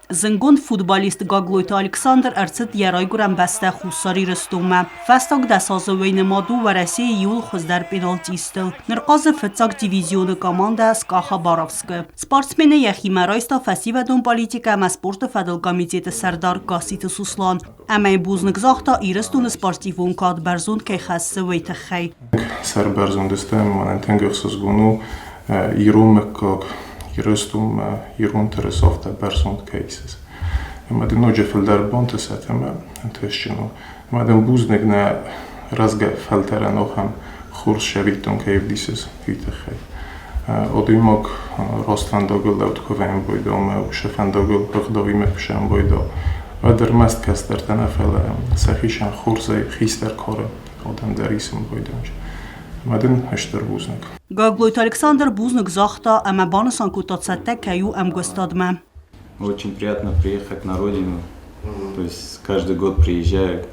Зындгонд футболист Гаглойты Александр ӕрцыд йӕ райгуырӕн бӕстӕ Хуссар Ирыстонмӕ. Фӕстаг 10 азы уый нымад у Уӕрӕсейы иууыл хуыздӕр пеналтисттыл. Ныр хъазы фыццаг дивизионы командӕ СКА Хабаровскы. Спортсмены йӕхимӕ райста фӕсивӕдон политикӕ ӕмӕ спорты фӕдыл комитеты сӕрдар Гасситы Суслан. Ӕмӕ йын бузныг загъта, Ирыстоны спортивон кад бӕрзонд кӕй хӕссы, уый тыххӕй. Сӕрбӕрзонд стӕм, мӕнӕн тынг ӕхсызгон у, ирон мыггаг Ирыстонмӕ ирон тырысафтӕ бӕрзонд кӕй исыс. Ӕмӕ дын ноджы фылдӕр бантысӕд ӕмӕ ӕнтыстджын у. Ӕмӕ дын бузныг нӕ рӕзгӕ фӕлтӕрӕн ахӕм хорз сӕвиттон кӕй ӕвдисыс, уый тыххӕй. Адӕймаг раст фӕндагыл лӕуд куы вӕййы ӕмӕ уыцы фӕндагыл ӕгъдауимӕ куы сӕмбӕлы, уӕд ӕрмӕст кӕстӕртӕ нӕ, фӕлӕ сӕхицӕн хорзӕй хистӕр кары адӕм дӕр исын байдайынц. Ӕмӕ дын стыр бузныг. Гаглойты Александр бузныг загъта ӕмӕ банысан кодта цӕттӕ кӕй у ӕмгуыстадмӕ. Очень приятно приехать на родину. То есть каждый год приезжаю.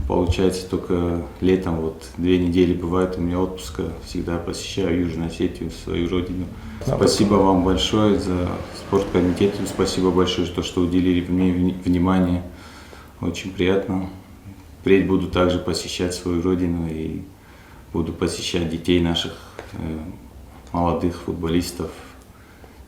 Получается только летом, вот 2 недели бывает у меня отпуска, всегда посещаю Южную Осетию, свою родину. Спасибо вам большое за спорткомитет, спасибо большое, что уделили мне внимание. Очень приятно. Впредь буду также посещать свою родину и буду посещать детей наших, молодых футболистов.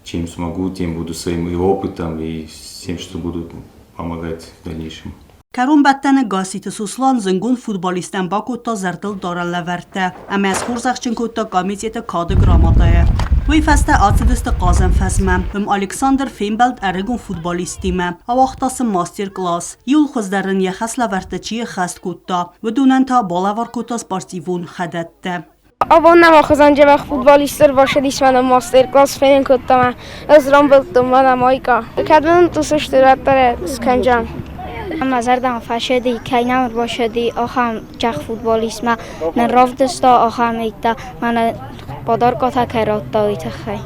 Чем смогу, тем буду своим и опытом, и всем, что буду помогать в дальнейшем. Кӕронбӕттӕны Гасситы Сослан зындгонд футболисттӕн бакодта зӕрдылдарӕн лӕвӕрттӕ ӕмӕ схорзӕхджын кодта комитеты кады грамотӕйӕ. Уый фӕстӕ ацыдысты хъазӕн фӕзмӕ. Уым Александр фембӕлд ӕрыгон футболисттимӕ, ауагъта сын мастер-класс. Иуыл хуыздӕр ын йӕ хӕслӕвӕрдтӕ чи ӕххӕст кодта, уыдонӕн та балӕвар кодта спортивон хӕдӕттӕ. Абон нӕм ахуыдзӕн дзӕбӕх футболисттӕ ӕрбацыдис мӕнӕ мастер-класс фенын кодта мӕ. Ӕз рамбылдтон мӕнӕ майка. Кӕд мын ӕнтысты, уӕддӕр скӕнджан. Мӕ зӕрдӕмӕ фӕцыди, кӕй нӕм ӕрбацыди, ахӕм джах футболистмӕ. Нын равдыста ахӕм митӕ, мӕнӕ подаркатӕ кӕй радта, уый тыххӕй.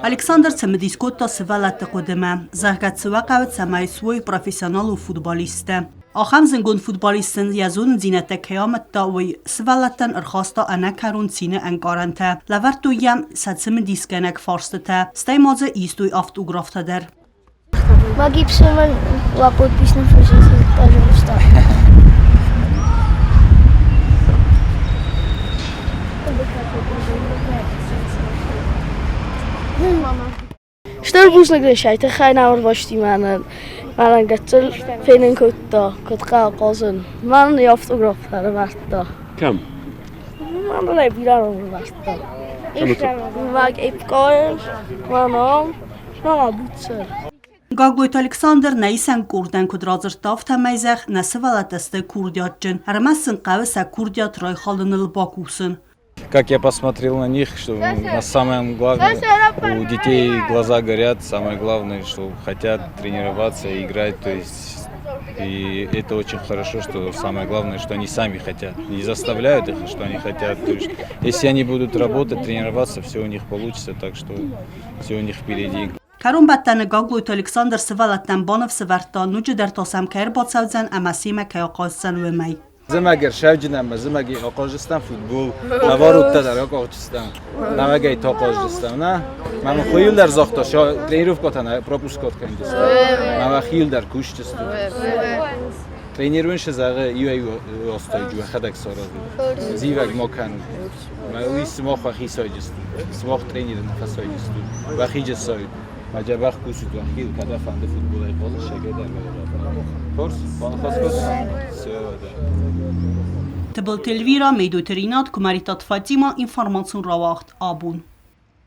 Александр цымыдис кодта сывӕллӕтты хъуыдымӕ, зӕгъгӕ, цы уӕ хъӕуы, цӕмӕй суой профессионалон футболисттӕ. Ахӕм зындгонд футболист сын йӕ зонындзинӕдтӕ кӕй амыдта, уый сывӕллӕттӕн ӕрхаста ӕнӕкӕрон цины ӕнкъарӕнтӕ, лӕвӕрдтой йӕм сӕ цымыдисгӕнӕг фарстытӕ, стӕй ма дзы истой автографтӕ дӕр. Помоги подпись на пожалуйста. Стыр бузныг дын сай тыххӕй нӕ ӕрбасти мӕнӕн. Мӕнӕн гыццыл фенын кодта, куыд хъӕуы хъазын. Мӕнӕн йӕ автограф ӕрӕвӕрдта. Кӕм? Мӕнӕн ӕй бирӕ ӕрӕвӕрдта. Маг Эпкойыл, мӕнӕн, мӕнӕ Буцер. Гаглойты Александр нӕ исӕн къордӕн куыд радзырдта, афтӕмӕй зӕгъ, нӕ сывӕллӕттӕ сты курдиатджын, ӕрмӕст сын хъӕуы сӕ курдиат райхалыныл бакусын. Как я посмотрел на них, что на самом главное, у детей глаза горят, самое главное, что хотят тренироваться, играть, то есть и это очень хорошо, что самое главное, что они сами хотят, не заставляют их, что они хотят. То есть, если они будут работать, тренироваться, все у них получится, так что все у них впереди. Кӕронбӕттӕны Гаглойты Александр сывӕллӕттӕн баныфсӕвӕрдта, ноджыдӕр та сӕм кӕй ӕрбацӕудзӕн ӕмӕ семӕ кӕй ахъаздзӕн, уымӕй. Зымӕг ӕрсӕвджын ӕмӕ зымӕги ахъазджыстӕм футбол. Наворотта дӕр ахъазджыстӕм. Нӕуӕгӕй та хъазджыстӕм, нӕ? Мӕ хуйыл дӕр загъта, тренировкӕтӕ нӕ пропускат кӕнджыстӕм. Мӕ хил дӕр кусджыстӕм. Тренер уын зӕгъы, иуӕй-иу азтӕй уӕхӕдӕг саразут. Зивӕг ма кӕнут. Мӕ уый сымах уӕхи сайджыстут. Сымах тренеры нӕ фӕсайджыстут. Уӕхи джессайут. Мӕ дзӕбӕх кусут уӕхи, кӕд фӕнды футболӕй хъазын, сӕгӕй дӕр Хорз, баныхас код? Все, да. Тыбылты Эльвира, Мейдойты Ринат, Куымӕридтаты Фатимӕ, информацион рауагъд «Абон».